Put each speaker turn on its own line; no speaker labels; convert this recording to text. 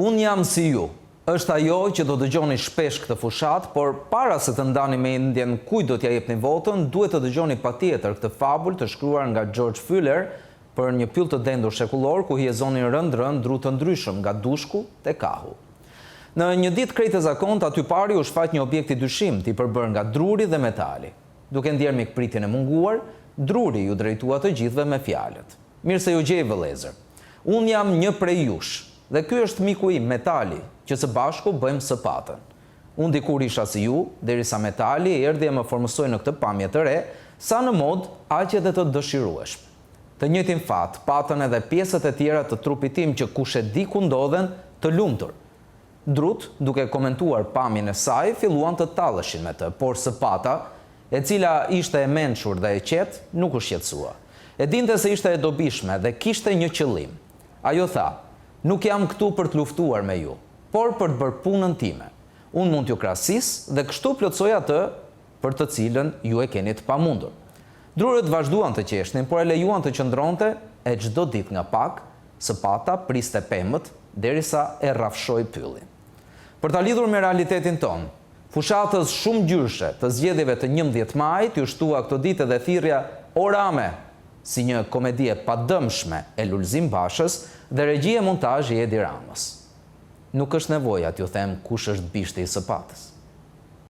Unë jam si ju. Është ajo që do dëgjoni shpesh këtë fushatë, por para se të ndani mendjen kujt do t'ia jepni votën, duhet të dëgjoni patjetër këtë fabul të shkruar nga George Fuller për një pyll të dendur shekullor ku hijezonin rëndë-rëndë dru të ndryshëm nga dushku te kahu. Në një ditë krejt të zakontë aty pari u shfaq një objekt i dyshimtë i përbërë nga druri dhe metali. Duke ndjerë mikpritjen e munguar, druri iu drejtua të gjithëve me fjalët. Mirë se ju gjej vëllezër. Unë jam një prej jush. Dhe ky është miku im, metali, që së bashku bëjmë sëpatën. Unë dikur isha si ju, derisa metali erdhi e më formësoi në këtë pamje të re, sa në modë, aq edhe të dëshirueshme. Të njëjtin fat patën edhe pjesët e tjera të trupit tim që kushedi ku ndodhen të lumtur. Drutë, duke komentuar pamjen e saj, filluan të talleshin me të, por sëpata, e cila ishte e mençur dhe e qetë, nuk u shqetësua. E dinte se ishte e dobishme dhe kishte një qëllim. Ajo tha, Nuk jam këtu për të luftuar me ju, por për të bërë punën time. Unë mund t'ju krasis dhe kështu plotësoj atë për të cilën ju e keni të pamundur. Drurët vazhduan të qeshnin, por e lejuan të qëndronte e çdo ditë nga pak, sëpata priste pemët derisa e rrafshoi pyllin. Për ta lidhur me realitetin tonë, Fushatës shumëngjyrëshe të zgjedhjeve të 11 majit iu shtua këto ditë edhe thirrja O Rame! si një komedi e padëmshme e Lulzim Bashës dhe regji e montazh i Edi Ramës. Nuk është nevoja t'ju them kush është bishti i sëpatës.